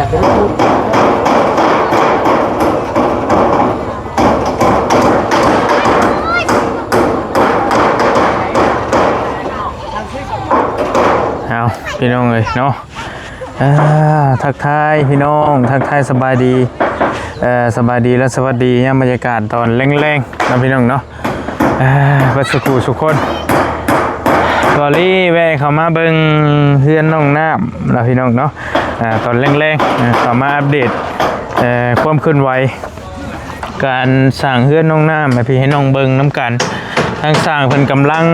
ເອົາ ພີ່ນ້ອງເອີຍເນາະ ອ່າ ທັກທາຍພີ່ນ້ອງ ທັກທາຍສະບາຍດີ ເອີ ສະບາຍດີ ແລະ ສະຫວັດດີຍາມບັນຍາກາດຕອນແລງໆເນາະ ພີ່ນ້ອງເນາະ ອ່າ ເບິດສູ່ຄູ່ສູ່ຄົນ ກໍລີແວ່ເຂົ້າມາເບິ່ງເຮືອນນ້ອງນ້ຳລະ ພີ່ນ້ອງເນາະ ອ່າ ຕອນແລງໆ ອ່າ ເຂົ້າມາອັບເດດ ເອີ ຄວາມເຄື່ອນໄຫວ ການສ້າງເຮືອນນ້ອງນ້ຳໃຫ້ພີ່ໃຫ້ນ້ອງເບິ່ງນຳກັນ ທາງຊ່າງເພິ່ນກຳລັງ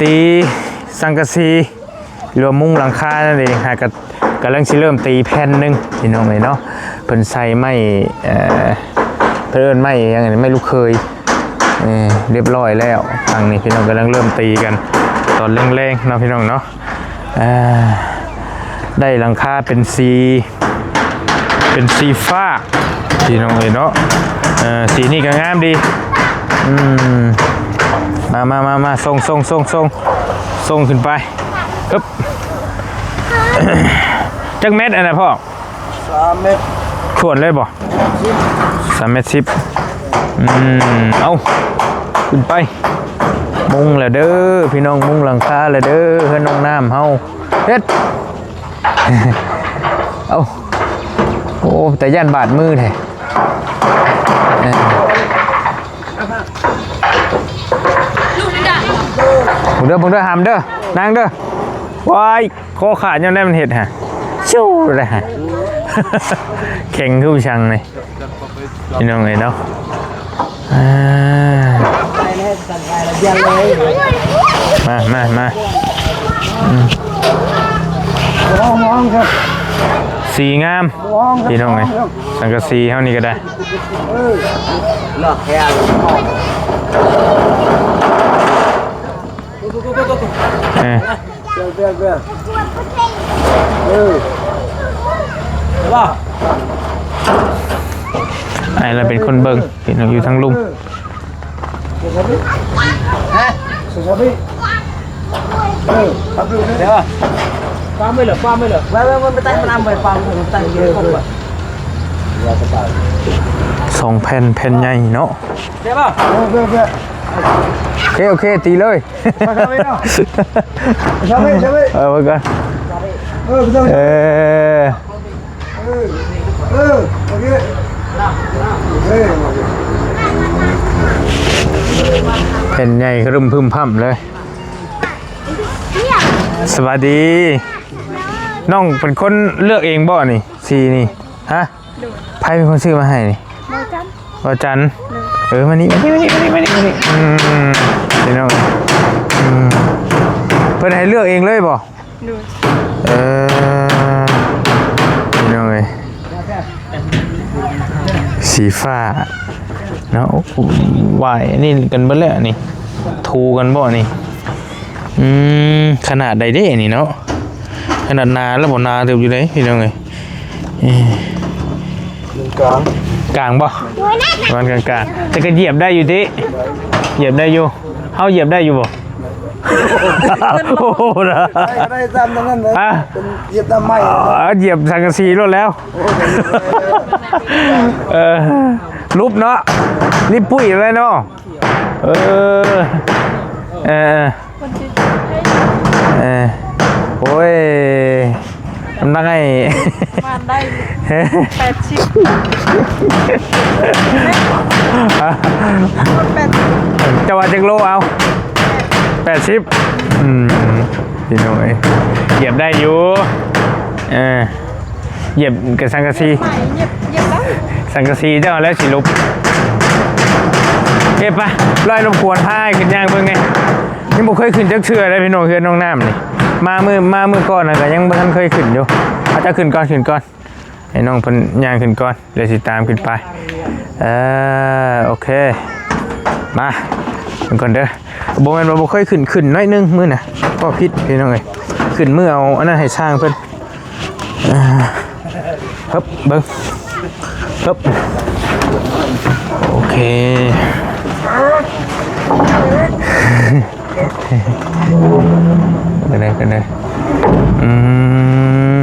ຕີສັງກະສີ ຫຼືວ່າມຸງຫຼັງຄານັ້ນເອງ ຫາກະ ກຳລັງຊິເລີ່ມຕີແຜ່ນໜຶ່ງ ພີ່ນ້ອງເອີຍເນາະ ເພິ່ນໃສ່ໄມ້ ເອີ ເພິ່ນເອີ້ນໄມ້ຫຍັງ ໄມ້ລູກເຂີຍ ເອີ ຮຽບຮ້ອຍແລ້ວ ທາງນີ້ພີ່ນ້ອງກຳລັງເລີ່ມຕີກັນ ຕອນແລງໆເນາະ ພີ່ນ້ອງເນາະ ອ່າ ໄດ້ຫຼັງຄາເປັນສີ ເປັນສີຟ້າ ພີ່ນ້ອງເອີຍເນາະ ເອີ ສີນີ້ກໍງາມດີ ອືມ ມາ ມາ ມາ ມາ ສົ່ງ ສົ່ງ ສົ່ງ ສົ່ງ ສົ່ງຂຶ້ນໄປ ຮຶບ ຈັກແມັດອັນນະພໍ່? ສາມແມັດ ຖ້ວນເລີຍບໍ່? ສາມແມັດສິບ ອືມ ເອົາ ຂຶ້ນໄປ ມຸງແລ້ວເດີ ພີ່ນ້ອງ ມຸງຫຼັງຄາແລ້ວເດີ ເຮືອນນ້ອງນ້ຳເຮົາ ເຮັດ ເອົ້າ ໂອ້ ແຕ່ຢ້ານບາດມືແທ້ ເອີ ເບິ່ງເດີ ເບິ່ງເດີ ຫ້າມເດີ ນາງເດີ ວ້າຍ ຄໍຂາດຍ້ອນໃດມັນເຮັດຫະ ຊິວເລີຍຫະ ແຂງຄືຊ່າງນີ້ ພີ່ນ້ອງເອີຍເນາະ ອ່າ ມາ ມາ ມາ ອືມ ສີງາມ ພີ່ນ້ອງເອີຍ ສັງກະສີເຮົານີ້ກໍໄດ້ ເອີ ເອີ ເອີ ອ້າຍລະເປັນຄົນເບິ່ງ ເຫັນຢູ່ທາງລຸ່ມ ສອງແຜ່ນ ແຜ່ນໃຫຍ່ເນາະ ໂອເຄ ໂອເຄ ຕີເລີຍ. ເອີ ເບິ່ງກ່ອນ ເອີ ເອີ ເອີ ໂອເຄ ແຜ່ນໃຫຍ່ຄະລຶ້ມພຶ້ມພ້ຳເລີຍ. ສະບາຍດີ ນ້ອງເປັນຄົນເລືອກເອງບໍ່ນີ້ ສີນີ້ ຮະ? ໂດຍ ໃຜເປັນຄົນຊື້ມາໃຫ້ນີ້? ບ່າວຈັນ ບ່າວຈັນ ໂດຍ ເອີ ມານີ້ ມານີ້ ມານີ້ ມານີ້ ອືມ ພີ່ນ້ອງ ອືມ ເພິ່ນໃຫ້ເລືອກເອງເລີຍບໍ່? ໂດຍ ເອີ ພີ່ນ້ອງເອີຍ ສີຟ້າເນາະ ຫວາຍອັນນີ້ກັນເບິດແລ້ວນີ້ ຖູກັນບໍ່ນີ້? ອືມ ຂະໜາດໃດເດ້ນີ້ເນາະ ຂະໜາດໜາແລ້ວບໍ່ ໜາເຕີບຢູ່ເດ້ພີ່ນ້ອງເອີຍ. ເອີ ກາງ ກາງບໍ່? ປະມານກາງໆ ແຕ່ກໍຢຽບໄດ້ຢູ່ຕິ ຢຽບໄດ້ຢູ່ ເຮົາຢຽບໄດ້ຢູ່ບໍ່? ໂອ້ໂຫ ໄດ້ ໄດ້ຊ້ຳນັ້ນນະ ຮະ ຢຽບຕາມໄມ້ ເອີ ຢຽບສັງກະສີໂລດແລ້ວ ໂອ້ ເອີ ຫຼຸບເນາະ ລິບປຸ້ຍແລ້ວເນາະ ເອີ ເອີ ເອີ ໂອ້ຍ ນ້ຳໜັກໃຫ້ ປະມານໄດ້ແປດສິບ ຮະ ແປດສິບ ເຈົ້າວ່າຈັກໂລເອົາ? ແປດສິບ ອືມ ພີ່ນ້ອງເອີຍ ຢຽບໄດ້ຢູ່ ເອີ ຢຽບກັບສັງກະສີ ຢຽບ ຢຽບໄດ້ ສັງກະສີເຈົ້າແລ້ວຊິຫຼຸບ ເອີ ໄປ ລອຍລົບກວນພາອ້າຍຂຶ້ນຍ່າງເບິ່ງແດ່. ຍັງບໍ່ເຄີຍຂຶ້ນຈັກເທື່ອເດ້ພີ່ນ້ອງ ເຮືອນນ້ອງນ້ຳນີ້ ມາມື້ ມາມື້ກ່ອນນະກໍຍັງບໍ່ທັນເຄີຍຂຶ້ນຢູ່ ເອົາເຈົ້າຂຶ້ນກ່ອນ ຂຶ້ນກ່ອນ ໃຫ້ນ້ອງເພິ່ນຍ່າງຂຶ້ນກ່ອນ ແລ້ວຊິຕາມຂຶ້ນໄປ ເອີ ໂອເຄ ມາ ຂຶ້ນກ່ອນເດີ ບໍ່ແມ່ນວ່າບໍ່ເຄີຍຂຶ້ນ ຂຶ້ນໜ້ອຍໜຶ່ງມື້ນະ ເວົ້າຜິດພີ່ນ້ອງເອີຍ ຂຶ້ນມື້ເອົາອັນນັ້ນໃຫ້ຊ່າງເພິ່ນ. ເອີ ຮຶບ ເບິ່ງ ຮຶບ ໂອເຄ ຂຶ້ນເດີ ຂຶ້ນເດີ ອືມ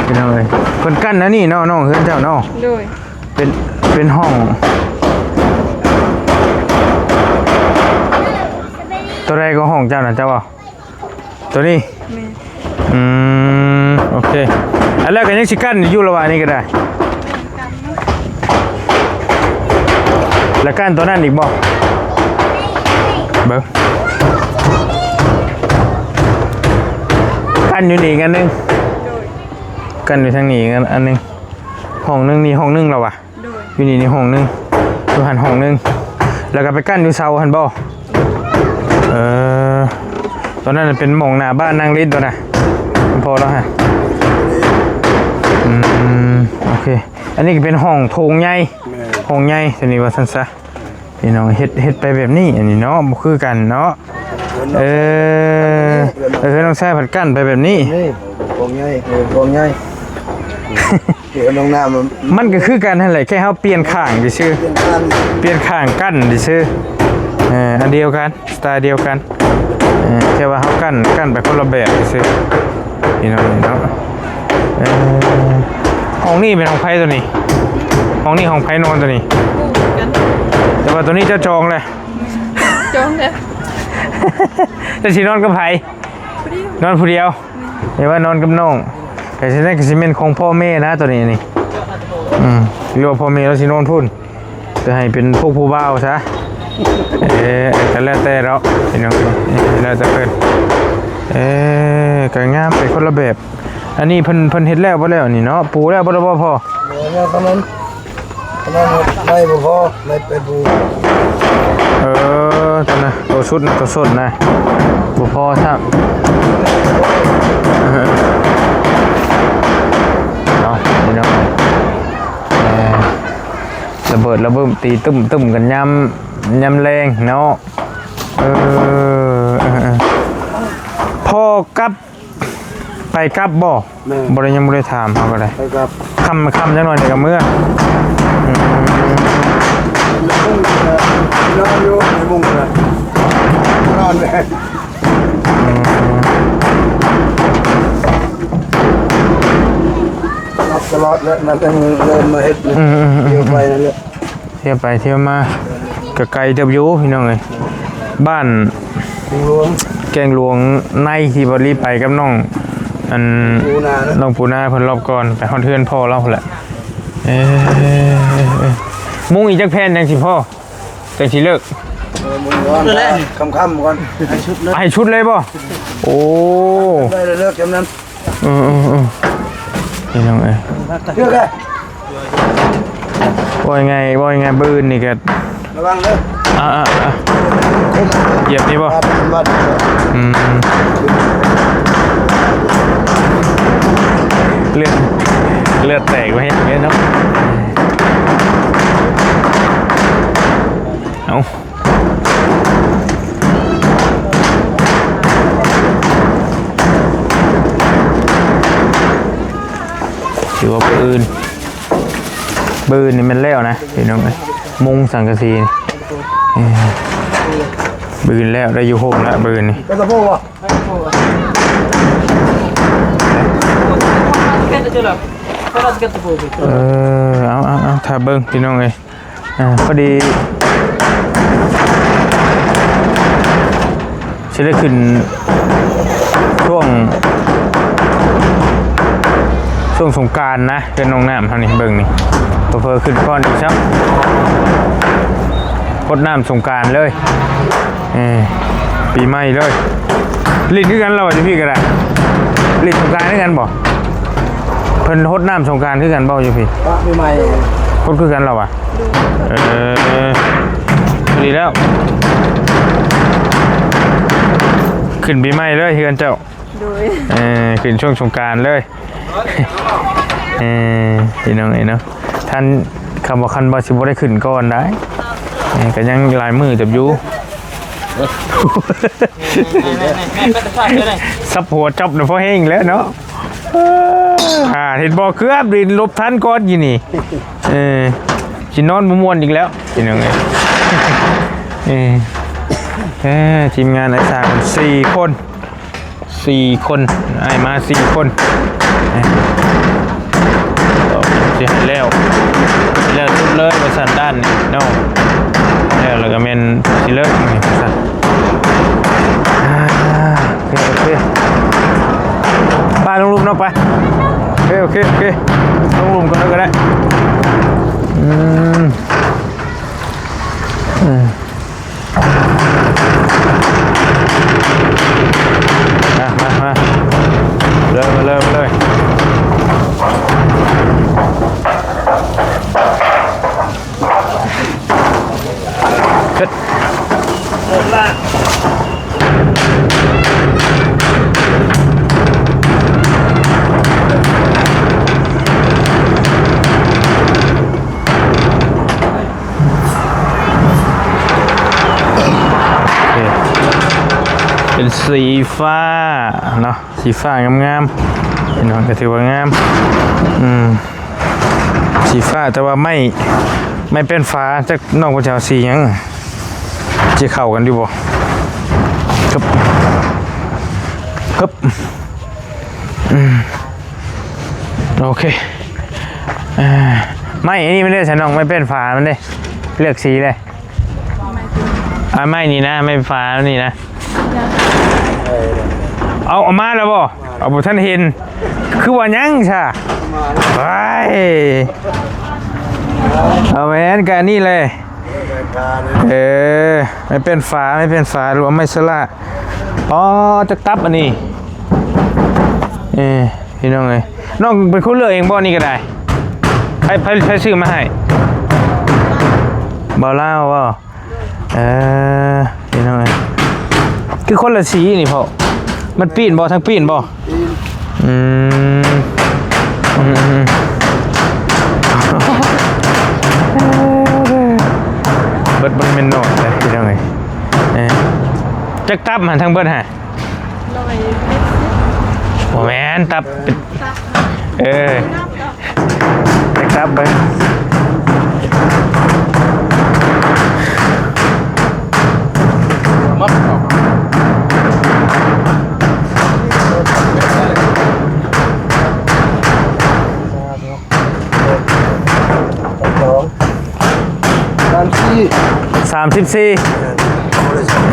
ພີ່ນ້ອງເອີຍ ເພິ່ນກັ້ນອັນນີ້ເນາະ ນ້ອງ ເຮືອນເຈົ້າເນາະ. ໂດຍ ເປັນ ເປັນຫ້ອງ ໂຕໃດກໍຫ້ອງເຈົ້ານະ ເຈົ້າເວົ້າ ໂຕນີ້? ແມ່ນ. ອືມ ໂອເຄ ອັນແລ້ວກໍຍັງຊິກັ້ນຢູ່ລະຫວ່າງນີ້ກໍໄດ້ ແລ້ວກັ້ນໂຕນັ້ນອີກບໍ່? ເບິ່ງ ກັ້ນຢູ່ນີ້ອັນໜຶ່ງ ໂດຍ ກັ້ນຢູ່ທາງນີ້ອັນ ອັນໜຶ່ງ ຫ້ອງໜຶ່ງ ນີ້ຫ້ອງໜຶ່ງແລ້ວຫວາ? ໂດຍ ຢູ່ນີ້ ນີ້ຫ້ອງໜຶ່ງ ຢູ່ຫັ້ນຫ້ອງໜຶ່ງ ແລ້ວກໍໄປກັ້ນຢູ່ເສົາຫັ້ນບໍ່? ເອີ ຕອນນັ້ນເປັນໝ່ອງໜ້າບ້ານນາງລິດຕົວນະ ພໍ່ລາວຫັ້ນ. ອືມ ໂອເຄ ອັນນີ້ກໍເປັນຫ້ອງໂຖງໃຫຍ່ ແມ່ນ ຫ້ອງໃຫຍ່ຕົວນີ້ວ່າຊັ້ນຊະ. ພີ່ນ້ອງ ເຮັດ ເຮັດໄປແບບນີ້ ອັນນີ້ເນາະ ບໍ່ຄືກັນເນາະ. ເອີ ເອີ ເຮືອນນ້ອງຊາຍພັດກັ້ນໄປແບບນີ້ ນີ້ ກອງໃຫຍ່ ເອີ ກອງໃຫຍ່ ເອີ ນ້ອງນ້ຳ ມັນກໍຄືກັນຫັ້ນແຫຼະ ແຄ່ເຮົາປ່ຽນຂ້າງຊື່ໆ ປ່ຽນຂ້າງ ປ່ຽນຂ້າງກັ້ນຊື່ໆ ເອີ ອັນດຽວກັນ ສະໄຕລ໌ດຽວກັນ ເອີ ແຄ່ວ່າເຮົາກັ້ນ ກັ້ນໄປຄົນລະແບບຊື່ໆ ພີ່ນ້ອງເນາະ. ເອີ ຫ້ອງນີ້ເປັນຂອງໃຜຕົວນີ້? ຫ້ອງນີ້ຂອງໃຜນອນຕົວນີ້? ແຕ່ວ່າຕົວນີ້ເຈົ້າຈອງແລ້ວ ຈອງແລ້ວ ເຈົ້າຊິນອນກັບໃຜ? ຜູ້ດຽວ ນອນຜູ້ດຽວ ແມ່ນ ແຕ່ວ່ານອນກັບນ້ອງ ແຕ່ຊິນັ້ນກໍຊິແມ່ນຂອງພໍ່ແມ່ນະຕົວນີ້ນີ້ ອືມ ຫຼືວ່າພໍ່ແມ່ລາວຊິນອນພຸ້ນ ຈະໃຫ້ເປັນພວກຜູ້ບ່າວຊະ ເອີ ກໍແລ້ວແຕ່ເນາະ ພີ່ນ້ອງ ແລ້ວແຕ່ເພິ່ນ ເອີ ກໍງາມໄປຄົນລະແບບ. ອັນນີ້ເພິ່ນ ເພິ່ນເຮັດແລ້ວບໍ່ແລ້ວນີ້ເນາະ ປູແລ້ວບໍ່ລະບໍ່ພໍ່? ເອີ ຍັງປະມານ ປະມານໄມ້ບໍ່ພໍ ໄມ້ໄປປູ ເອີ ຕົວນະ ຕົວສຸດນະ ຕົວສົດນະ ບໍ່ພໍຊ້ຳ ເອີ ເອົາ ພີ່ນ້ອງ ເອີ ລະເບີດລະບຶ້ມ ຕີຕຶ້ມໆກັນຍາມ ຍາມແລງເນາະ ເອີ ເອີ ເອີ ພໍ່ກັບ ໄປກັບບໍ່? ແມ່ນ ບໍ່ໄດ້ ຍັງບໍ່ໄດ້ຖາມເຮົາກໍໄດ້ ໄປກັບ ຄ່ຳ ຄ່ຳຈັກໜ້ອຍນີ້ກໍເມືອ ອືມ ນອນຢູ່ໃນມຸ້ງນະ ນອນແລ້ວ ອືມ ຫຼັບຕະຫຼອດແລ້ວ ນັດເລີ່ມມາເຮັດ ອືມໆໆໆ ດຽວໄປນັ້ນແຫຼະ. ທ່ຽວໄປທ່ຽວມາ ກໍໄກເຕີບຢູ່ພີ່ນ້ອງເອີຍ ບ້ານ ແກງຫຼວງ ແກງຫຼວງໃນ ທີ່ບໍ່ລີໄປກັບນ້ອງ ອັນ ປູນາເນາະ ນ້ອງປູນາເພິ່ນລອບກ່ອນ ໄປຮອດເຮືອນພໍ່ລາວພຸ້ນແຫຼະ ເອີ ມຸງອີກຈັກແຜ່ນຈັ່ງຊິພໍ ຈັ່ງຊິເລີກ ເອີ ມຸງກ່ອນ ຄ່ຳໆກ່ອນ ໃຫ້ຊຸດເລີຍ ໃຫ້ຊຸດເລີຍບໍ່? ໂອ້ ໄດ້ເລີກຈຳນັ້ນ. ເອີໆ ພີ່ນ້ອງເອີຍ ເອີ ເອີ ວ່າໄງ ວ່າໄງ ບືນນີ້ກໍ ລະວັງເດີ ອ່າໆໆ ຢຽບນີ້ບໍ່? ອືມ ເລືອດ ເລືອດແຕກໄວ້ເນາະ ເອົາ. ຖືວ່າບືນ ບືນນີ້ແມ່ນແລ້ວນະພີ່ນ້ອງເອີຍ ມຸງສັງກະສີນີ້ ເອີ ບືນແລ້ວ ໄດ້ຢູ່ໂຮມແລ້ວບືນນີ້ ເອີ ເອົາໆໆ ຖ້າເບິ່ງພີ່ນ້ອງເອີຍ. ອ່າ ພໍດີຊິໄດ້ຂຶ້ນຊ່ວງ ຊ່ວງສົງການນະ ເຮືອນນ້ອງນ້ຳເຮົານີ້ ເບິ່ງນີ້ ເຜີໆຂຶ້ນກ່ອນອີກຊ້ຳ ຫົດນ້ຳສົງການເລີຍ ເອີ ປີໃໝ່ເລີຍ ຫຼິ້ນຄືກັນລະວ່າ ຢູ່ພີ້ກໍໄດ້ ຫຼິ້ນສົງການຄືກັນບໍ່? ເພິ່ນຫົດນ້ຳສົງການຄືກັນບໍ່ຢູ່ພີ້? ປະປີໃໝ່ ຄົນຄືກັນລະວະ? ເອີ ພໍດີແລ້ວ ຂຶ້ນປີໃໝ່ເລີຍເຮືອນເຈົ້າ ໂດຍ ເອີ ຂຶ້ນຊ່ວງສົງການເລີຍ ເອີ ພີ່ນ້ອງເອີຍເນາະ ທ່ານ ຄຳວ່າ ຄັນວ່າຊິບໍ່ໄດ້ຂຶ້ນກ່ອນໄດ໋ ເອີ ກໍຍັງຫຼາຍມື້ເຕີບຢູ່ ສັບຫົວຈັບນະ ພໍແຮງແລ້ວເນາະ ອ່າ ເຫັນບໍ່ ເກືອບໄດ້ຫຼົບທັນກ່ອນກີ້ນີ້ ເອີ ຊິນອນບໍ່ມ່ວນອີກແລ້ວ ພີ່ນ້ອງເອີຍ ເອີ ເອີ ທີມງານອ້າຍຊ້າງສີ່ຄົນ ສີ່ຄົນ ອ້າຍມາສີ່ຄົນ ເອີ ໄປ ໂອເຄ ໂອເຄ ໂອເຄ ລົງຫຼຸມກ່ອນເລີຍກໍໄດ້ ອືມ ອືມ ມາ ມາ ມາ ເລີຍ ມາເລີຍ ມາເລີຍ ເຮັດ ເປັນສີຟ້າເນາະ ສີຟ້າງາມໆ ພີ່ນ້ອງ ກໍຖືວ່າງາມ ອືມ ສີຟ້າ ແຕ່ວ່າໄມ້ ໄມ້ແປ້ນຟ້າ ຈັກນ້ອງເພິ່ນຈະເອົາສີຫຍັງ ຈະເຂົ້າກັນຢູ່ບໍ່ ຮຶບ ຮຶບ ອືມ ໂອເຄ ອ່າ ໄມ້ອັນນີ້ມັນເດ້ ສະນ້ອງ ໄມ້ແປ້ນຟ້າມັນເດ້ ເລືອກສີເລີຍ ອ່າ ໄມ້ນີ້ນະ ໄມ້ຟ້ານີ້ນະ ເອົາ ເອົາມາແລ້ວບໍ່? ເອົາ ບໍ່ທັນເຫັນ ຄືວ່າຍັງຊະ ໄປ ເອົາແມ່ນກະອັນນີ້ເລີຍ ເອີ ໄມ້ແປ້ນຟ້າ ໄມ້ແປ້ນຟ້າ ຫຼືວ່າໄມ້ສະຫຼະ ອໍ ຈັກຕັບອັນນີ້ ເອີ ພີ່ນ້ອງເອີຍ ນ້ອງເປັນຄົນເລືອກເອງບໍ່ ນີ້ກໍໄດ້ ໃຜ ໃຜ ໃຜຊື້ມາໃຫ້ ບ່າວລາວບໍ່? ເອີ ພີ່ນ້ອງເອີຍ ຄືຄົນລະສີນີ້ພໍ່ ມັນປີ້ນບໍ່ ທັງປີ້ນບໍ່? ປີ້ນ ອືມ ອືມ ເບິດບໍ່ແມ່ນນ້ອຍເດ້ ພີ່ນ້ອງເອີຍ ເອີ ຈັກຕັບຫັ້ນ ທັງເບິດຫັ້ນ? ຮ້ອຍແປດສິບ ບໍ່ແມ່ນ ຕັບ ຕັບ ເອີ ຈັກຕັບເບິ່ງ ສາມສິບສີ່ ສາມສິບສີ່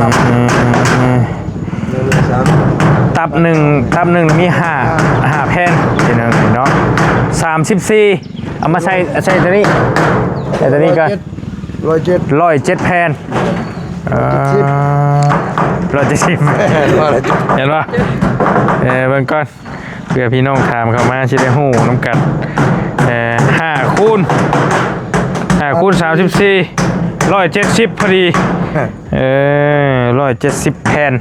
ອືມ ຕັບໜຶ່ງ ຕັບໜຶ່ງມີຫ້າ ຫ້າແຜ່ນ ພີ່ນ້ອງເນາະ ສາມສິບສີ່ ເອົາມາໃສ່ ໃສ່ຕົວນີ້ ໃສ່ຕົວນີ້ກ່ອນ ຮ້ອຍເຈັດ ຮ້ອຍເຈັດແຜ່ນ ຮ້ອຍເຈັດສິບ ເຫັນບໍ່ ເອີ ເບິ່ງກ່ອນ ເພື່ອພີ່ນ້ອງຖາມເຂົ້າມາຊິໄດ້ຮູ້ນຳກັນ ເອີ ຫ້າຄູນ ຫ້າຄູນສາມສິບສີ່ ຮ້ອຍເຈັດສິບພໍດີ ເອີ ຮ້ອຍເຈັດສິບແຜ່ນ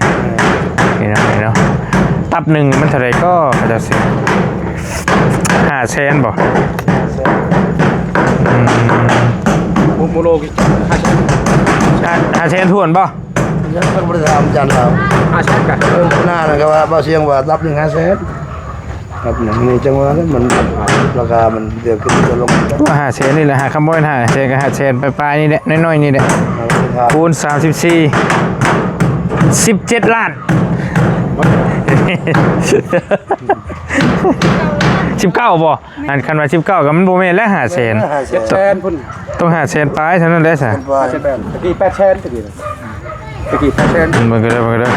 ເອີ ນີ້ເນາະ ນີ້ເນາະ ຕັບໜຶ່ງມັນເທົ່າໃດກໍ ເຂົາເຈົ້າຊື້ ຫ້າແສນບໍ່? ອືມ ໂມ ໂມໂລ ຫ້າແສນ ຫ້າ ຫ້າແສນຖ້ວນບໍ່? ຍັງບໍ່ໄດ້ຖາມອາຈານລາວ ຫ້າແສນກະ ເອີ ໜ້ານັ້ນກໍວ່າ ບໍ່ສຽງວ່າ ຕັບໜຶ່ງຫ້າແສນ ຄັບ ນີ້ ນີ້ຈັ່ງວ່າແຫຼະ ມັນ ລາຄາມັນດຽວຂຶ້ນດຽວລົງ ວ່າຫ້າແສນນີ້ແຫຼະ ຫາຄຳບໍ່ຫ້າແສນກໍຫ້າແສນປາຍໆນີ້ແຫຼະ ນ້ອຍໆນີ້ແຫຼະ ຄູນສາມສິບສີ່ ສິບເຈັດລ້ານ ສິບເກົ້າບໍ່? ອັນຄັນວ່າສິບເກົ້າກໍມັນບໍ່ແມ່ນແລ້ວ ຫ້າແສນ ເຈັດແສນພຸ້ນ ຕ້ອງຫ້າແສນປາຍເທົ່ານັ້ນແຫຼະຊະ ຫ້າແສນປາຍ ຕະກີ້ແປດແສນ ຕະກີ້ນະ ຕະກີ້ແປດແສນ ເບິ່ງກໍໄດ້ ເບິ່ງກໍໄດ້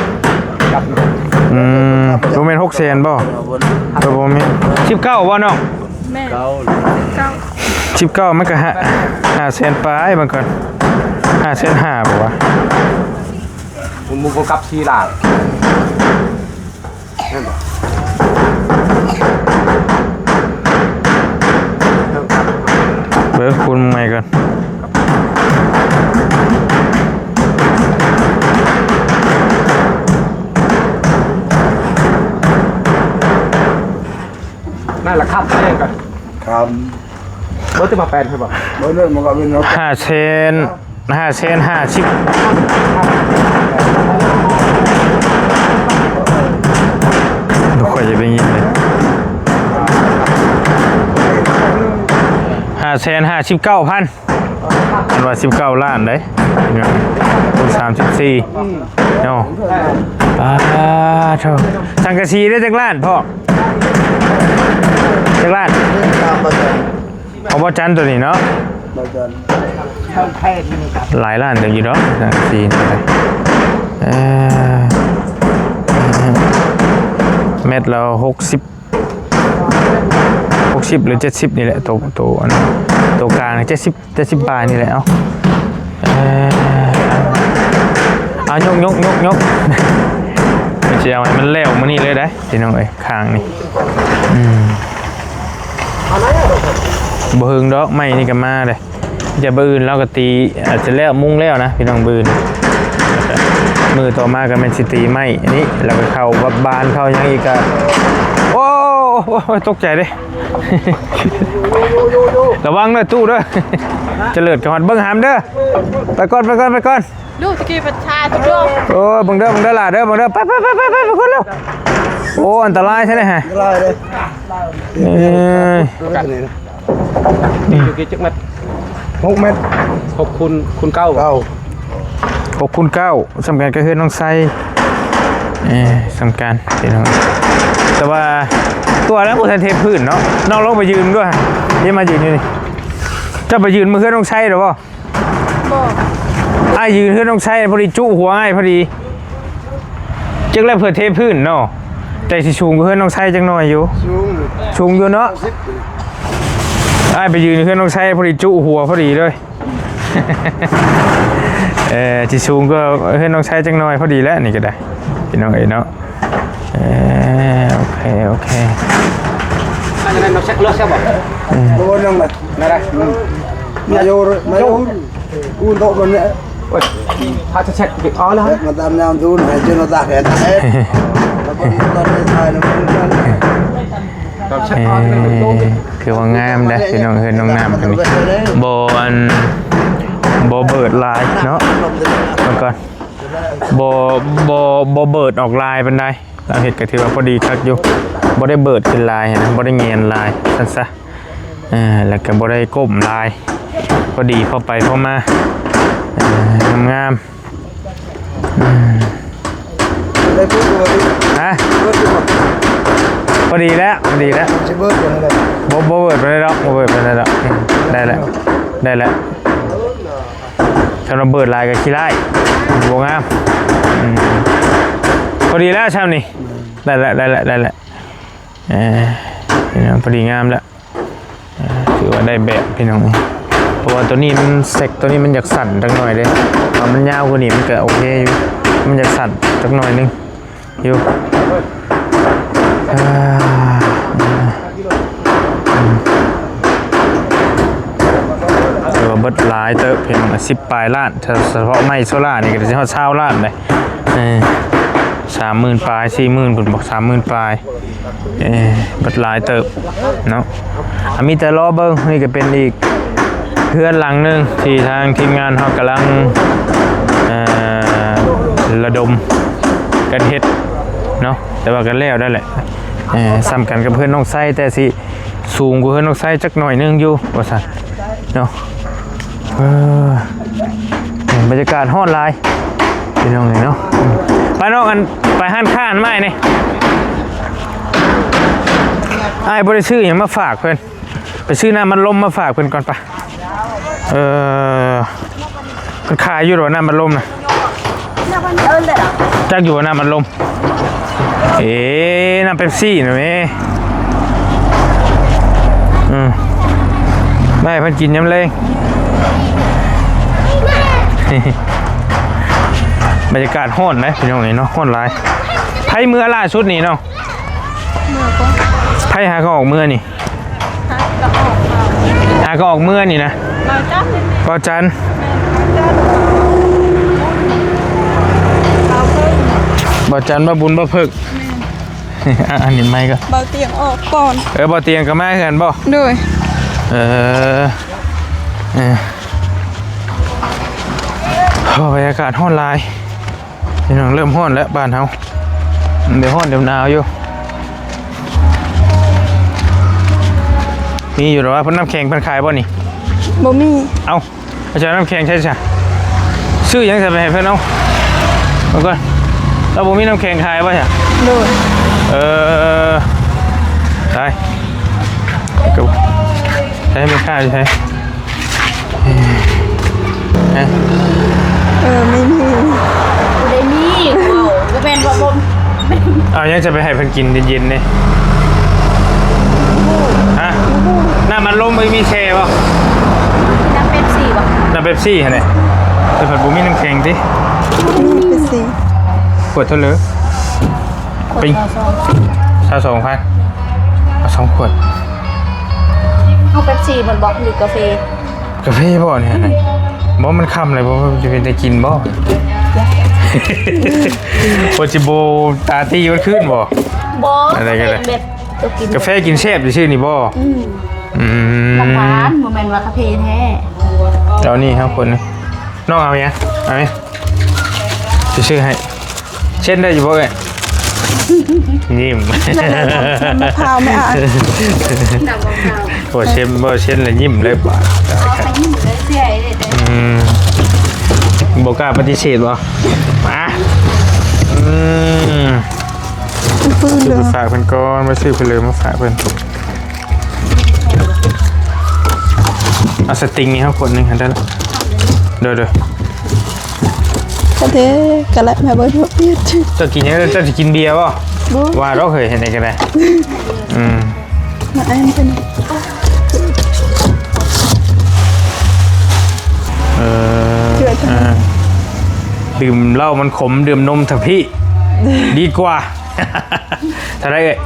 ອືມ ບໍ່ແມ່ນຫົກແສນບໍ່? ກໍບໍ່ແມ່ນ ສິບເກົ້າບໍ່ນ້ອງ? ແມ່ນ ສິບເກົ້າ ສິບເກົ້າມັນກໍຫ້າ ຫ້າແສນປາຍ ເບິ່ງກ່ອນ ຫ້າແສນຫ້າບໍ່ວະ? ມັນບໍ່ກັບສີ່ລ້ານ. ເບິ່ງຄູນໃໝ່ກ່ອນ ນັ້ນລະຄັບເດ້ ຄັບ ເບິ່ງແຕ່ວ່າແປດໃຊ່ບໍ່? ເບິ່ງເລື່ອງມັນກໍເປັນເນາະ ຫ້າແສນ ຫ້າແສນຫ້າສິບ ບໍ່ຄ່ອຍຈະໄດ້ຍິນເລີຍ ຫ້າແສນຫ້າສິບເກົ້າພັນ ເພິ່ນວ່າສິບເກົ້າລ້ານເດ້ ຄູນສາມສິບສີ່ເນາະ ປາໂທ້ ສັງກະສີໄດ້ຈັກລ້ານພໍ່? ຈັກລ້ານ? ເອົາບໍ່ຈັນຕົວນີ້ເນາະ ບໍ່ຈັນ ຫຼາຍລ້ານເຕີບຢູ່ດອກ ສັງກະສີນີ້ ເອີ ແມັດລະຫົກສິບ ສິບ ຫຼື ເຈັດສິບນີ້ແຫຼະ ໂຕ ໂຕອັນ ໂຕກາງ ເຈັດສິບ ເຈັດສິບປາຍນີ້ແຫຼະ. ເອົາ ເອີ ເອົາ ຍົກ ຍົກ ຍົກ ຍົກ ຊິເອົາໃຫ້ມັນແລ້ວມື້ນີ້ເລີຍໄດ໋ ພີ່ນ້ອງເອີຍ ຂ້າງນີ້. ອືມ ບໍ່ເຫິງດອກ ໄມ້ນີ້ກໍມາເດ້. ແຕ່ມື້ອື່ນລາວກໍຕີ ອາດຈະແລ້ວ ມຸງແລ້ວນະ ພີ່ນ້ອງ ມື້ອື່ນ. ມື້ຕໍ່ມາກໍແມ່ນຊິຕີໄມ້ນີ້ ແລ້ວກໍເຂົ້າບານເຂົ້າຫຍັງອີກກໍ ໂອ້ ໂອ້ຍ ຕົກໃຈເດ້. ລະວັງເດີຕູ້ເດີ ຈະເລີດກັນຮອດ ເບິ່ງຫຳເດີ. ໄປກ່ອນ ໄປກ່ອນ ໄປກ່ອນ. ລູກຕະກີ້ພັດຊາຈຸດໂລກ. ໂອ້ຍ ເບິ່ງເດີ ເບິ່ງເດີຫຼ້າເດີ ເບິ່ງເດີ. ໄປ ໄປ ໄປ ໄປ ໄປກ່ອນເລັວ. ໂອ້ ອັນຕະລາຍແທ້ເດ້ຮະ. ອັນຕະລາຍເດ້. ເອີ ນີ້ຢູ່ກີ່ຈັກແມັດ? ຫົກແມັດ. ຫົກຄູນ ຄູນເກົ້າ ເກົ້າ ຫົກຄູນເກົ້າ ສ່ຳກັນກັບເຮືອນນ້ອງໄຊ. ເອີ ສ່ຳກັນພີ່ນ້ອງ ແຕ່ວ່າຕົວະນັ້ນບໍ່ທັນເທພື້ນເນາະ. ນ້ອງລອງໄປຢືນດ້ວຍ ນີ້ມາຢືນຢູ່ນີ້. ເຈົ້າໄປຢືນມື້ເຮືອນນ້ອງໄຊແລ້ວບໍ່? ບໍ່. ອ້າຍຢືນເຮືອນນ້ອງໄຊພໍດີ ຈຸຫົວອ້າຍພໍດີ. ຈັກແລ້ວເພື່ອເທພື້ນເນາະ ແຕ່ຊິສູງກວ່າເຮືອນນ້ອງໄຊຈັກໜ້ອຍຢູ່. ສູງ ສູງຢູ່ເນາະ. ເກົ້າສິບ ອ້າຍໄປຢືນເຮືອນນ້ອງໄຊພໍດີ ຈຸຫົວພໍດີເລີຍ. ເອີ ຊິສູງກວ່າເຮືອນນ້ອງໄຊຈັກໜ້ອຍພໍດີແຫຼະ ນີ້ກໍໄດ້ ພີ່ນ້ອງເອີຍເນາະ. ເອີ ໂອເຄ ໂອເຄ. ອັນນັ້ນເຮົາເຊັກລົດຊະບໍ່? ອືມ ໂດນຍັງໄດ້ ໄດ້ ໄດ້ ອືມ ມາຢູ່ ມາຢູ່ ອູນໂຕະມັນເນຍ. ໂອ້ຍ ພາຈະເຊັກ ເອົາລະ ມາຕາມຍາມດູນ ໃຫ້ເຈົ້າໜ້າຕາແຂນ ເອີ ຄືວ່າງາມເດ້ ພີ່ນ້ອງ ເຮືອນນ້ອງນ້ຳເພິ່ນນີ້ ບໍ່ອັນ ບໍ່ເບີດຫຼາຍເນາະ ເບິ່ງກ່ອນ ບໍ່ ບໍ່ ບໍ່ເບີດອອກຫຼາຍປານໃດ. ລາວເຮັດກໍຖືວ່າພໍດີຄັກຢູ່ ບໍ່ໄດ້ເບີດຂຶ້ນຫຼາຍນະ ບໍ່ໄດ້ແງນຫຼາຍຊັ້ນຊະ. ເອີ ແລ້ວກໍບໍ່ໄດ້ກົ້ມຫຼາຍ ພໍດີພໍໄປພໍມາ ເອີ ງາມໆ. ອືມ ໄດ້ປຸບບໍ່? ຮະ? ເບີດຢູ່ບໍ່? ພໍດີແລ້ວ ພໍດີແລ້ວ ຊິເບີດບໍ່ໄດ້ດອກ. ບໍ່ ບໍ່ເບີດປານໃດດອກ ບໍ່ເບີດປານໃດດອກ. ອືມ ໄດ້ແລ້ວ ໄດ້ແລ້ວ. ຄັນວ່າເບີດຫຼາຍກໍຂີ້ຮ້າຍ ບໍ່ງາມ. ອືມ ພໍດີແລ້ວຊ່ຳນີ້. ໄດ້ແລ້ວ ໄດ້ແລ້ວ ໄດ້ແລ້ວ. ເອີ ພີ່ນ້ອງ ພໍດີງາມແລ້ວ. ເອີ ຖືວ່າໄດ້ແບບ ພີ່ນ້ອງ ເພາະວ່າໂຕນີ້ມັນ ເຊັກໂຕນີ້ມັນຢາກສັ້ນຈັກໜ້ອຍເດ້. ຖ້າມັນຍາວກວ່ານີ້ມັນກໍໂອເຄຢູ່ ມັນຢາກສັ້ນຈັກໜ້ອຍໜຶ່ງຢູ່. ເອີ ອືມ ຖືວ່າເບິດຫຼາຍເຕີບ ພີ່ນ້ອງ ສິບປາຍລ້ານ. ຖ້າສະເພາະໄມ້ໂຊລານີ້ກໍຊິຮອດຊາວລ້ານເດ້. ເອີ ສາມໝື່ນປາຍ ສີ່ໝື່ນພຸ້ນບໍ ສາມໝື່ນປາຍ. ເອີ ເບິດຫຼາຍເຕີບເນາະ. ອາ ມີແຕ່ລໍເບິ່ງ. ນີ້ກໍເປັນອີກເຮືອນຫຼັງໜຶ່ງທີ່ທາງທີມງານເຮົາກຳລັງ ເອີ ລະດົມກັນເຮັດເນາະ ແຕ່ວ່າກໍແລ້ວໄດ້ແຫຼະ. ເອີ ສ່ຳກັນກັບເຮືອນນ້ອງໄຊ ແຕ່ຊິສູງກວ່າເຮືອນນ້ອງໄຊຈັກໜ້ອຍໜຶ່ງຢູ່ວ່າຊັ້ນເນາະ. ເອີ ບັນຍາກາດຮ້ອນຫຼາຍ ພີ່ນ້ອງເອີຍເນາະ. ໄປນ້ອງ ອັນ ໄປຮ້ານຄ້າອັນໃໝ່ນີ້ ອ້າຍບໍ່ໄດ້ຊື້ຫຍັງມາຝາກເພິ່ນ ໄປຊື້ນ້ຳອັດລົມມາຝາກເພິ່ນກ່ອນປະ. ເອີ ມັນຂາຍຢູ່ດອກ ນ້ຳອັດລົມນະ. ຈັກຢູ່ວ່ານ້ຳອັດລົມ. ເອ ນ້ຳເປັບຊີນະແມ່. ອືມ ໄວ້ໃຫ້ເພິ່ນກິນຍາມແລງ. ບັນຍາກາດຮ້ອນເດ້ ພີ່ນ້ອງເອີຍເນາະ ຮ້ອນຫຼາຍ. ໃຜເມືອຫຼ້າສຸດນີ້ນ້ອງ? ໃຜຫາກໍອອກເມືອນີ້? ຫາກໍອອກເມືອນີ້ນະ. ບ່າວຈັນ ບ່າວຈັນ ແມ່ນ ບ່າວຈັນ ບ່າວບຸນ ບ່າວເພິກ. ແມ່ນ ອ່ະ ອັນນີ້ໄມກໍ ບ່າວຕຽງອອກກ່ອນ. ເອີ ບ່າວຕຽງກໍມາຄືກັນບໍ່? ໂດຍ. ເອີ ເອີ ໂອ້ ບັນຍາກາດຮ້ອນຫຼາຍ. ພີ່ນ້ອງ ເລີ່ມຮ້ອນແລ້ວບ້ານເຮົາ. ດຽວຮ້ອນດຽວໜາວຢູ່. ມີຢູ່ດອກວ່າ ເພິ່ນ ນ້ຳແຂງເພິ່ນຂາຍບໍ່ນີ້? ບໍ່ມີ. ເອົ້າ ເອົາ ຈະເອົານ້ຳແຂງໃສຊະ? ຊື້ຫຍັງຊະໄປໃຫ້ເພິ່ນເອົາ? ເອົາກ່ອນ ລາວບໍ່ມີນ້ຳແຂງຂາຍບໍ່ຊະ? ໂດຍ. ເອີ ຕາຍ ກໍໃຊ້ແມ່ຄ້າຢູ່ໃສ? ຮະ? ເອີ ໄມ່ມີ ບໍ່ໄດ້ມີ ເວົ້າ ບໍ່ແມ່ນວ່າບໍ່ ເອົາຫຍັງຈະໄປໃຫ້ເພິ່ນກິນເຢັນໆນີ້? ຮະ? ນ້ຳອັດລົມເອີຍ ມີແຊ່ບໍ່? ນ້ຳເປັບຊີບໍ່? ນ້ຳເປັບຊີຫັ້ນແຫຼະ ແຕ່ພັດບໍ່ມີນ້ຳແຂງຕິ? ເປັບຊີ ຂວດເທົ່າໃດ? ຂວດຊາວສອງ ຊາວສອງພັນ ເອົາສອງຂວດ. ເອົາເປັບຊີມັນບໍ່ ຫຼືກາເຟ? ກາເຟບໍ່ນີ້ຫັ້ນນະ? ບໍ່ ມັນຄ່ຳແລ້ວ ບໍ່ ຈະເປັນຕາກິນບໍ່? ບໍ່ຊິບໍ່ຕາຕີເບິດຄືນບໍ່? ບໍ່ ອັນໃດກໍໄດ້ ແບບ ກາແຟກິນແຊບຊື່ໆນີ້ບໍ່? ອືມ ອືມ ນ້ຳຫວານ ບໍ່ແມ່ນວ່າກາເຟແທ້. ເອົານີ້ເຮົາຄົນໜຶ່ງ ນ້ອງເອົາຫຍັງ? ເອົາຫຍັງ? ຊິຊື້ໃຫ້. ເຊັນໄດ້ຢູ່ບໍ່ເອີຍ? ຍິ້ມ ນ້ຳມະພ້າວແມ່ອາຍ ນ້ຳມະພ້າວ ບໍ່ເຊັນ ບໍ່ເຊັນລະຍິ້ມເລີຍບາດ ຍິ້ມເລີຍເຊື່ອເດ້. ອືມ ບໍ່ກ້າປະຕິເສດບໍ່? ມາ ອືມ ຊື້ໄປຝາກເພິ່ນກ່ອນ ມາຊື້ເພິ່ນເລີຍ ມາຝາກເພິ່ນ. ເອົາສະຕິງນີ້ເຮົາຂວດໜຶ່ງຫັ້ນໄດ້ລະ. ໂດຍໆ ກະເທ ກະແລະ ແມ່ເບິ່ງເຮັດ ເຈົ້າກິນຫຍັງ? ເຈົ້າຊິກິນເບຍບໍ່? ບໍ່ ວ່າດອກເຮີ້ຍ ເຮັດຫຍັງກໍໄດ້. ອືມ ມາອັນເພິ່ນ ເອີ ເອີ ດື່ມເຫຼົ້າມັນຂົມ ດື່ມນົມທະພິດີກວ່າ. ເທົ່າໃດເອີຍ?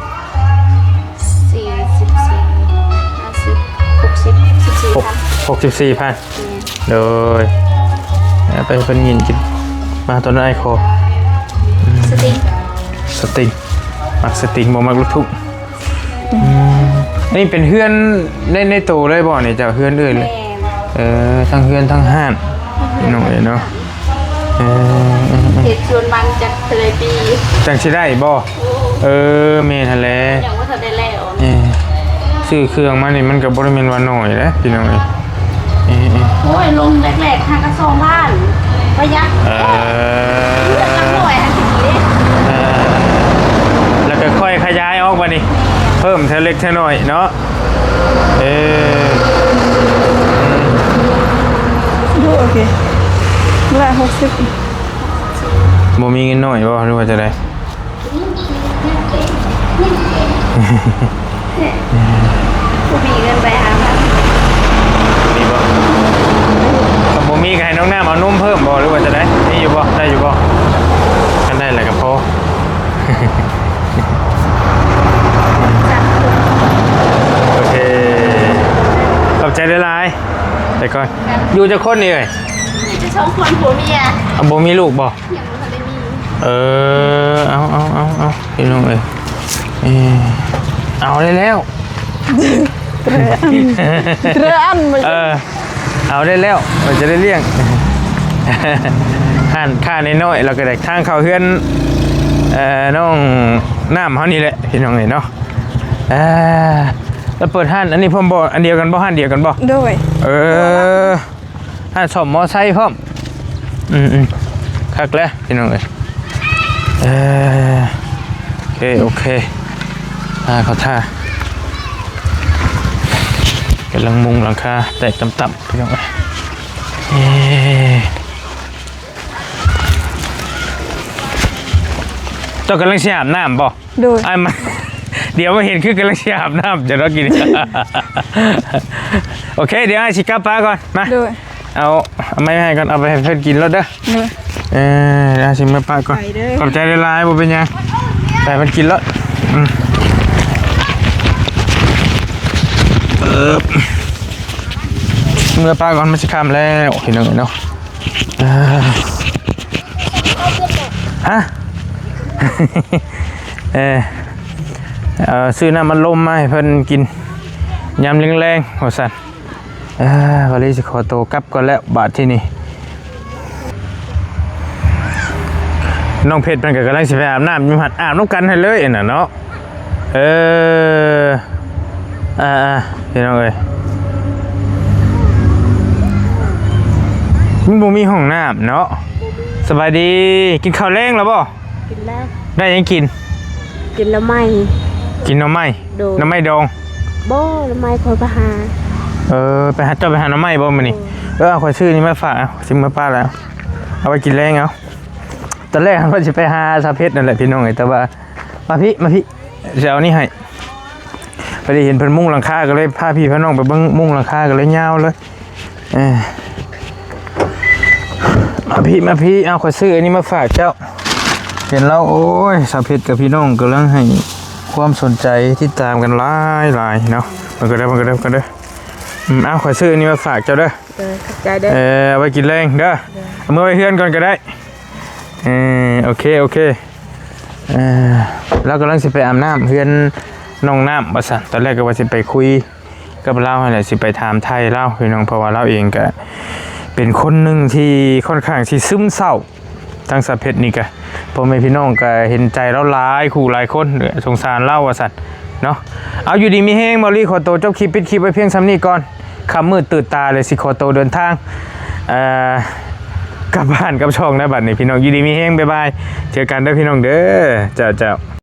ສີ່ສິບສີ່ ຫ້າສິບ ຫົກສິບ ສິບສີ່ພັນ ຫົກສິບສີ່ພັນ. ແມ່ນ ໂດຍ ເອົາໄປໃຫ້ເພິ່ນຍິນກິນ. ມາ ຕອນນັ້ນອ້າຍຂໍ ສະຕິງ ສະຕິງ ມັກສະຕິງ ບໍ່ມັກລູກທຸ້ງ. ອືມ ອັນນີ້ເປັນເຮືອນໃນ ໃນໂຕເລີຍບໍ່ນີ້ເຈົ້າ? ເຮືອນເອື້ອຍເລີຍ. ແມ່ນ ເອີ ທັງເຮືອນທັງຮ້ານ ພີ່ນ້ອງເອີຍເນາະ. ເອີ ເຮັດສວນມັນຈັກເທົ່າໃດປີ ຈັ່ງຊິໄດ້ບໍ່? ໂອ້ ເອີ ແມ່ນຫັ້ນແຫຼະ ຍັງບໍ່ທັນໄດ້ແລ້ວ. ເອີ ຊື້ເຄື່ອງມານີ້ມັນກໍບໍ່ໄດ້ແມ່ນວ່າໜ້ອຍເດ້ພີ່ນ້ອງເອີຍ. ເອີ ເອີ ໂອ້ຍ ລົງແລກໆຫາກະສອງລ້ານ ປະຢັດ. ເອີ ເລືອກກັບໜ້ອຍອັນນີ້ເດ້. ເອີ ແລ້ວກໍຄ່ອຍຂະຫຍາຍອອກບາດນີ້ ເພີ່ມເທື່ອເລັກເທື່ອໜ້ອຍເນາະ. ເອີ ອືມ ດູ ໂອເຄ ລະຫົກສິບ. ບໍ່ມີເງິນໜ້ອຍບໍ່ ຫຼືວ່າຈັ່ງໃດ? ບໍ່ມີເງິນໄປຫາມາ ມີບໍ່? ຄັນບໍ່ມີກໍໃຫ້ນ້ອງນ້ຳເອົານົມເພີ່ມບໍ່ ຫຼືວ່າຈັ່ງໃດ? ມີຢູ່ບໍ່? ໄດ້ຢູ່ບໍ່? ຄັນໄດ້ແລ້ວກໍພໍ. ໂອເຄ ຂອບໃຈຫຼາຍໆ. ໄປກ່ອນ. ຢູ່ຈັກຄົນນີ້ເອີຍ? ຢູ່ແຕ່ສອງຄົນ ຜົວເມຍ. ບໍ່ມີລູກບໍ່? ຍັງບໍ່ທັນໄດ້ມີ. ເອີ ເອົາ ເອົາ ເອົາ ເອົາ ພີ່ນ້ອງເອີຍ ເອີ ເອົາໄດ້ແລ້ວ ເອີ ເອົາໄດ້ແລ້ວ ມັນຈະໄດ້ລ້ຽງ ຮ້ານຄ້ານ້ອຍໆ ແລ້ວກໍໄດ້ທາງເຂົ້າເຮືອນ ເອີ ນ້ອງນ້ຳເຮົານີ້ແຫຼະ ພີ່ນ້ອງເອີຍເນາະ. ເອີ ລາວເປີດຮ້ານອັນນີ້ພ້ອມບໍ່? ອັນດຽວກັນບໍ່? ຮ້ານດຽວກັນບໍ່? ໂດຍ ເອີ ຮ້ານສ້ອມມໍໄຊພ້ອມ. ອືມໆ ຄັກແລ້ວພີ່ນ້ອງເອີຍ. ເອີ ໂອເຄ ໂອເຄ ອ່າ ເຂົາທ່າ ກຳລັງມຸງຫຼັງຄາແຕກຕ່ຳໆ ພີ່ນ້ອງເອີຍ. ເອີ ເຈົ້າກຳລັງຊິອາບນ້ຳບໍ່? ໂດຍ ອ້າຍມາ ດຽວມາເຫັນຄືກຳລັງຊິອາບນ້ຳ ຈະເນາະ ກິນ. ໂອເຄ ດຽວອ້າຍຊິກັບປາກ່ອນ ມາ. ໂດຍ ເອົາ ເອົາໄມ້ໃຫ້ກ່ອນ ເອົາໄປໃຫ້ເພິ່ນກິນໂລດເດີ. ໂດຍ ເອີ ອ້າຍຊິເມືອປະກ່ອນ. ໄປເດີ ຂອບໃຈຫຼາຍໆ ບໍ່ເປັນຫຍັງ ໃຫ້ເພິ່ນກິນໂລດ. ອືມ ເອີ ເມືອປະກ່ອນ ມັນຊິຄ່ຳແລ້ວ ພີ່ນ້ອງເອີຍເນາະ. ອ່າ ຮະ ເອີ ເອີ ຊື້ນ້ຳອັດລົມມາໃຫ້ເພິ່ນກິນຍາມແລງໆ ວ່າຊັ້ນ. ອ່າ ວາລີຊິຂໍໂຕກັບກ່ອນແລ້ວບາດທີນີ້. ນ້ອງເພັດເພິ່ນກໍກຳລັງຊິໄປອາບນ້ຳຢູ່ຫັ້ນ ອາບນຳກັນຫັ້ນເລີຍຫັ້ນນະເນາະ. ເອີ ອ່າໆ ພີ່ນ້ອງເອີຍ ມັນບໍ່ມີຫ້ອງນ້ຳເນາະ. ສະບາຍດີ ກິນເຂົ້າແລງແລ້ວບໍ່? ກິນແລ້ວ. ໄດ້ຫຍັງກິນ? ກິນໜໍ່ໄມ້. ກິນໜໍ່ໄມ້? ໂດຍ. ໜໍ່ໄມ້ດອງ? ບໍ່ ໜໍ່ໄມ້ຂ້ອຍໄປຫາ. ເອີ ໄປຫາ ເຈົ້າໄປຫາໜໍ່ໄມ້ບໍ່ມື້ນີ້? ໂດຍ. ເອີ ຂ້ອຍຊື້ນີ້ມາຝາກ ຊິມາປະແລ້ວ ເອົາໄວ້ກິນແລງເອົາ. ຕອນແລກເຮົາຊິໄປຫາສາວເພັດນັ້ນແຫຼະ ພີ່ນ້ອງເອີຍ ແຕ່ວ່າ ມາພີ້ ມາພີ້ ຊິເອົານີ້ໃຫ້. ໄດ້ເຫັນເພິ່ນມຸງຫຼັງຄາ ກໍເລີຍພາພີ່ພານ້ອງໄປເບິ່ງມຸງຫຼັງຄາ ກໍເລີຍຍາວເລີຍ. ເອີ ມາພີ້ ມາພີ້ ເອົາ ຂ້ອຍຊື້ອັນນີ້ມາຝາກເຈົ້າ. ເຫັນແລ້ວ ໂອ້ຍ ສາວເພັດກັບພີ່ນ້ອງກຳລັງໃຫ້ຄວາມສົນໃຈ ຕິດຕາມກັນຫຼາຍໆເນາະ. ເບິ່ງກັນເດີ ເບິ່ງກັນເດີ ເບິ່ງກັນເດີ. ອືມ ເອົາ ຂ້ອຍຊື້ອັນນີ້ມາຝາກເຈົ້າເດີ. ເອີ ຂອບໃຈເດີ. ເອີ ເອົາໄວ້ກິນແລງເດີ. ເດີ. ເອົາເມືອໄວ້ເຮືອນກ່ອນກໍໄດ້. ເອີ ໂອເຄ ໂອເຄ. ເອີ ລາວກຳລັງຊິໄປອາບນ້ຳເຮືອນນ້ອງນ້ຳວ່າຊັ້ນ. ຕອນແລກກໍວ່າຊິໄປຄຸຍ ກັບລາວຫັ້ນແຫຼະ ຊິໄປຖາມໄຖ່ລາວພີ່ນ້ອງ ເພາະວ່າລາວເອງກະເປັນຄົນໜຶ່ງທີ່ຄ່ອນຂ້າງຊິຊຶມເສົ້າ. ທາງສາວເພັດນີ້ກະ ພໍ່ແມ່ພີ່ນ້ອງກະເຫັນໃຈລາວຫຼາຍຄູ່ຫຼາຍຄົນ ສົງສານລາວວ່າຊັ້ນເນາະ. ເອົາ ຢູ່ດີມີແຮງ ເບົາລີຂໍໂຕຈົບຄລິບ ປິດຄລິບໄວ້ພຽງສ່ຳນີ້ກ່ອນ. ຄ່ຳມືດຕື່ນຕາເລີຍ ຊິຂໍໂຕເດີນທາງ ເອີ ກັບບ້ານກັບຊ່ອງແລ້ວບັດນີ້ພີ່ນ້ອງ. ຢູ່ດີມີແຮງ ບາຍບາຍ ເຈີກັນເດີພີ່ນ້ອງເດີ. ເຈົ້າ ເຈົ້າ.